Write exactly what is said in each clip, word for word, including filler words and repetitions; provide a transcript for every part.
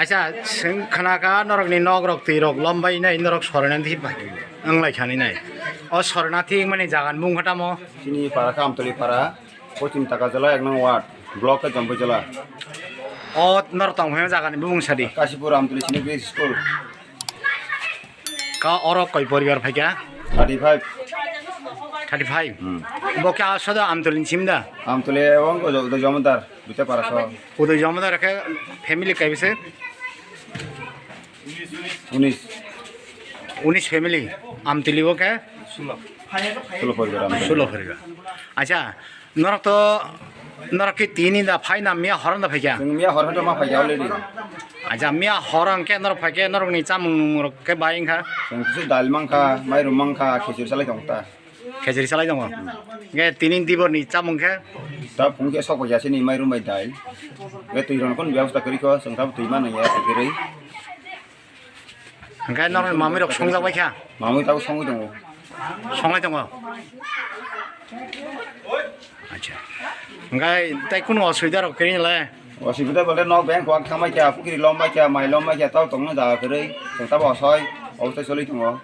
Acha, chwng khna kha norokni nok rok twi rok lom bai nai norok sorna thi bai wng lai khani nai. O sorna thi mani jaga ni bung kha tamo? Chini para kha Amtoli para, Pochim Takarjala ek nong ward, block khe Jampuijala. O norok tong phai jaga ni bung sadi. Kasipur Amtoli Senior Primary School. Ka oro koi poribar phaikha? Thirty five. Thirty five. Hmm. Bo khe asoda Amtoli ni sim da? Amtoli ebong Udo-, Udo Jamodar, Bita para so. Udo Jamodar khe family kai bise? Unis. Unis family. Amtoli bo khe? Sulo poribar Amtoli. Sulo poribar. Acha, norok to, norok khe tini da phai na miya hor da phaikha? Chwng miya hor da ma phaikha already. Acha, miya hor ang khe norok phaikhe norok ni chamung rok khe bai wngkha? Chwng kisa dal mankha, mairum mankha, khichuri salai tong ta. Khichuri salai tongo. Nge tini dibor ni chamung khe? Ta phung khe sok phaikha sini mairum bai dal. Nge twi rok kon byabostha kwrwi kho, chwng ta twi ma nang ya kwrwi. Hwnkhe norok mamui rok songjak bai kha? Mamui tabuk songwi tongo. Songlai tongo? Acha. Hwnkhe tei kunu osubida rok kwrwi nai? Osubida bolte nok beng kuak thangbai kha, pukri lombai kha, mai lombai kha, tau tongno jaga kwrwi. Chwng tabo osoi, obostai choli tongo.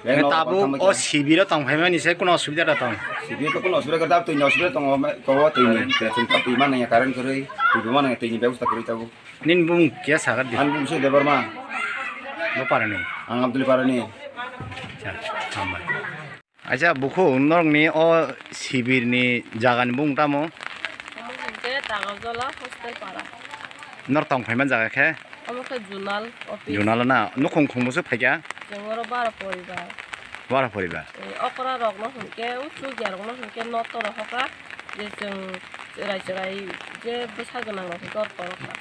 Beng nok kuak tabuk thangbai o kha. Sibiro tong phaimani se kunu osubida da tong? Sibiro to kunu osubida kwrwi, tabuk twini osubida tongo, kobo twini. Chwng tabuk twi ma nang ya, current kwrwi, twi bo ma nang ya, twini bebosta kwrwi tabuk. Nini bumung kya sagar di? Ani bumung se Debbarma. Bo parani? Ang Abdul parani. Acha, hambai. Acha, bukhu norokni o sibirni jagani bumung tamo? Omo hwnkhe Takarjala hostel para. Nor tong phaiman jaga khe? Omo khe zonal office. Zonal na? Nukhung khungbusu phaikha? Chwng oro bara poribar. Bara poribar? Eh, okra rokno hwnkhe, o chukya rokno hwnkhe noto rohokha. Je chwng chwrai chwrai je bwsa gwnang rok dor tong kha.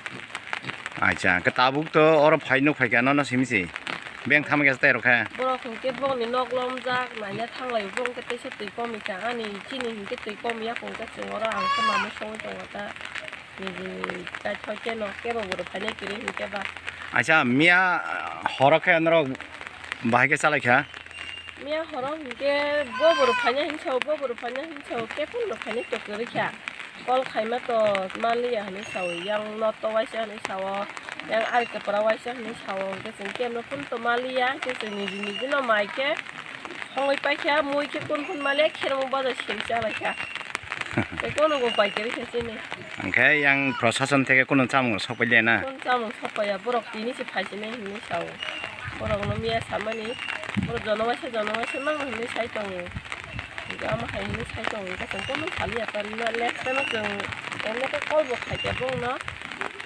Acha, hwnkhe tabuk to oro phai nuk phai kha, nono simi se. Beng thang khe tei rok kha. Borok hwnkhe bongni nok lomjak, naina thang lai bong khe teisa twi komi kha, ani chini hwnkhe twi komi ya hwnkhe chwng oro ang khe mamung songwi tongo ta. Nijini kaithok khe no kebo borok phainai kwrwi hwnkhe ba. Acha, miya horo khe norok bahai khe chalai kha? Miya horo hwnkhe bo borok phaina hinwi sao, bo borok phaina hinwi sao, khe phunno phainai to kwrwi kha. Call khaima to manliya hinwi sao, yang noto waisa hinwi sao, yang ari kwpra waisa hinwi sao, hwnkhe chwng kebo phun to manliya, hwnkhe chwng niji niji no mai khe songwi paikha, mui khe kun kun manliya, khermo baja seng chalai kha. Tei kono bo pai kwrwi kha chini. Hwnkhe yang prosason theke kono chamung sok pai liya na? Kono chamung sok paiya, borok tini se phai sini hinwi sao. Borok no miya samani, borok jono waisa, jono waisa mangno hinwi sai tongo. Hwnkhe omo hai hinwi sai tongo, hwnkhe chwng kono saliya, next time o chwng emne khe call bo khaikha bongno.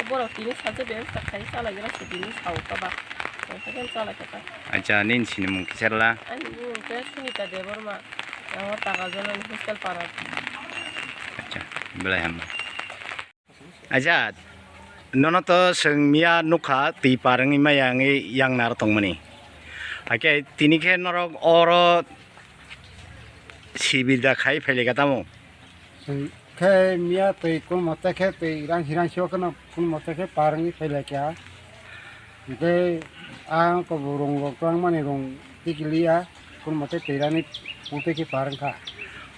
Borok tini salsa bebasta khai chalai gra se tini sao kha ba. Chwng khe chalai kha ta. Acha, nini sinimung kisa rwla? Ani bumung khe Sunita Debbarma. Ang o Takarjala ni hostel para. Acha, belai hambai. Acha, nono to chwng miya nukha twi par wngwi maya wngwi yang naro tongmani. Hakhe tini khe norok oro sibir da khai phailaikha tamo? Chwng khe miya twi kun mote khe twi rang hirang sio kheno kun mote khe par wngwi phailaikha. Hwnkhe ang kobor rung rok twlangmani rung tikiliya, kun mote twirani putwi khe par wngkha.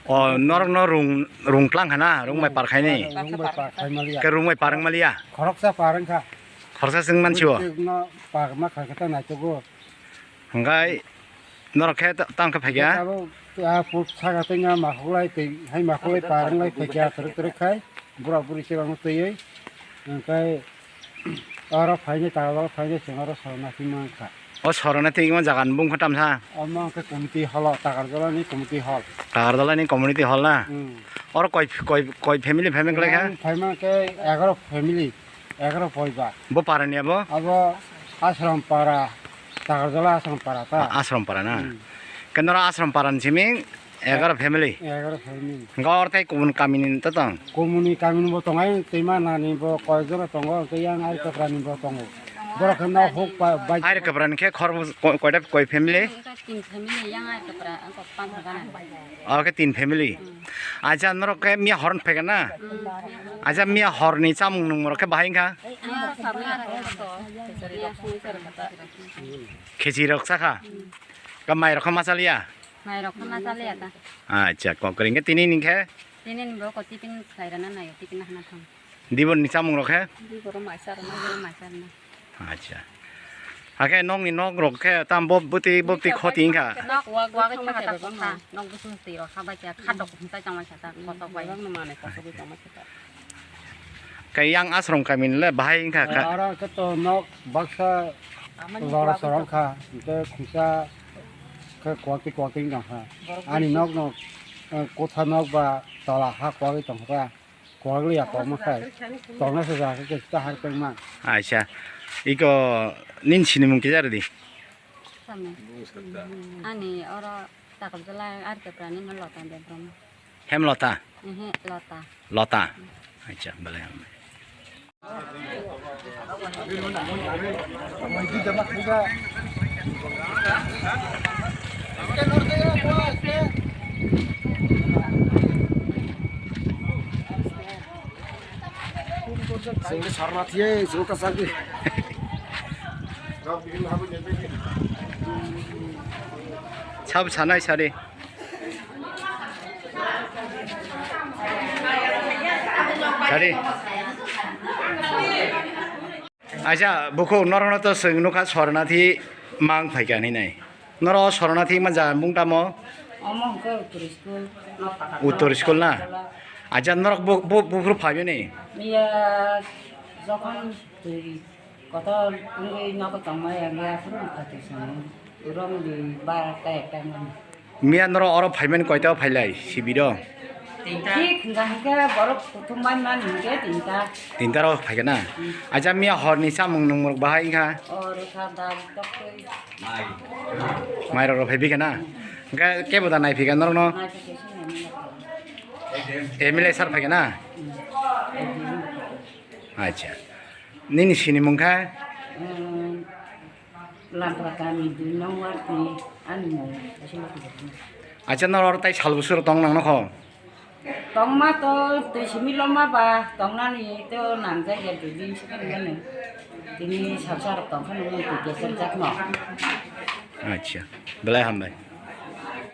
O, norokno rung, rung tlang khana, rung bai par khaini? Rung bai par khai maliya. Khe rung bai par wng maliya? Khoroksa par wngkha. Khoroksa chwng mansiwo? Bwswkno par ma kha khe ta naitugwo. Hwnkhe norok khe ta-, tamo khe phaikha? Abo, ah, put saka twi nga makhuklai twi, hai makhuklai par wnglai phaikha twrwk twrwk khai. Bura buri se bangno twiwi, hwnkhe oro phainai, Takarjala phainai chwng oro sorna thwima wngkha. O sorna thwima jaga ni bumung khe tamsa? Omo hwnkhe community hall o, Takarjala ni community hall. Takarjala ni community hall na? Hmm. Oro koi, koi, koi family phaima khlai kha? Yang phaima khe egaro family, egaro poribar. Bo para ni abo? Abo Ashram para, Takarjala Ashram para ta? A-, Ashram para na? Hmm. Khe norok Ashram para ni simi? Egaro family. Egaro family. Hwnkhe oro tei kubun kamini ta tong? Kubuni kamini bo tongo, ayang twima nani bo koyekjora tongo, hwnkhe yang Airkapra ni bo tongo. Borok khe nok huk ba, bai. Airkapra ni khe khor ko-, koita koi family? Tin family, yang Airkapra, ang kok pang hagana. Oro khe tin family. Hmm. Acha, norok khe miya hor phaikha na? Hmm. Acha, miya hor ni chamung nung rok khe bahai wngkha? Miya sabla rok to. Miya sung sar kata. Khichi rok sakha? Hmm. Ka mai rok khe ma chaliya? Mai rok khe ma chaliya ta. Acha, kok kring khe tini ni khe? Tini ni bo ko tiffin khlai rana nayo, tiffin hana thang. Dibor ni chamung rok khe? Dibor mai sa rana, dibor mai sa rana. Acha. Hakhe nokni nok rok khe tam bo bwtwi bwtwi khoti wngkha. Nok wagwi thangma khe ta kokha, nok bwswk twi rok kha bai kha, kha dok hwnsa chama khe ta kotok bai. Bebak no manai kosogwi chama khe ta. Khe yang asrom kami le bahai wngkha kha. Aro khe to nok baksa lora sorong kha, hwnkhe khungsa khe kwak twi kwak twi wng tong kha. Ani nok no, eh, kotha nok ba tola ha kwagwi tong kha. Kwagwi ya kwma khai. Tongna se ja khe ta har pengma. Acha. Iko nin sinimung kisa rwdi. Tamo. Ani oro takal jala ar ke prani no lota de brom. Hem lota? Ehe, lota. Lota. Acha, belai hambai. Sengke sarna thiye, sengke sarna. Sab sanai sari. Sari. Acha, bukhuk norokno to chwng nukha Sornathi mang phaikha hinwi nai. Norok Sornathi manja mung tamo? Omo hwnkhe Uttor school. Uttor school na? Acha, norok bu-, bu-, buphuru phaimani? Iya, jokhon twi kotor wngwi nogo tongmani, ang ya phuru wngkha twi swngo. Romni bar ta ekta wngmani. Miya norok oro phaimani koita o phailai sibiro? Thik hwnkha hwnkhe borok kuthum mani mani hwnkhe tinta. Tinta rok phaikha na? Hmm. Acha miya horni chamung nungmung bahai wngkha? Oro kha dal toktwi. Mai rok rok phai bikha na? Hwnkhe kebo da naiphikha norokno? Naiphikha se nai mani. M L A sir phaikha na? Hmm. Acha. Nini sinimung kha? Hmm. Lampra kami dui nong ward ni ani mung kaisa ma tong. Acha, norok tai sal bwswk tong nang nokho? Tongma to twi simi loma ba tongnani to nangjak ya dui din se kan mano. Tini salsa rok tong khano mung twi kesel jak no. Acha, belai hambai.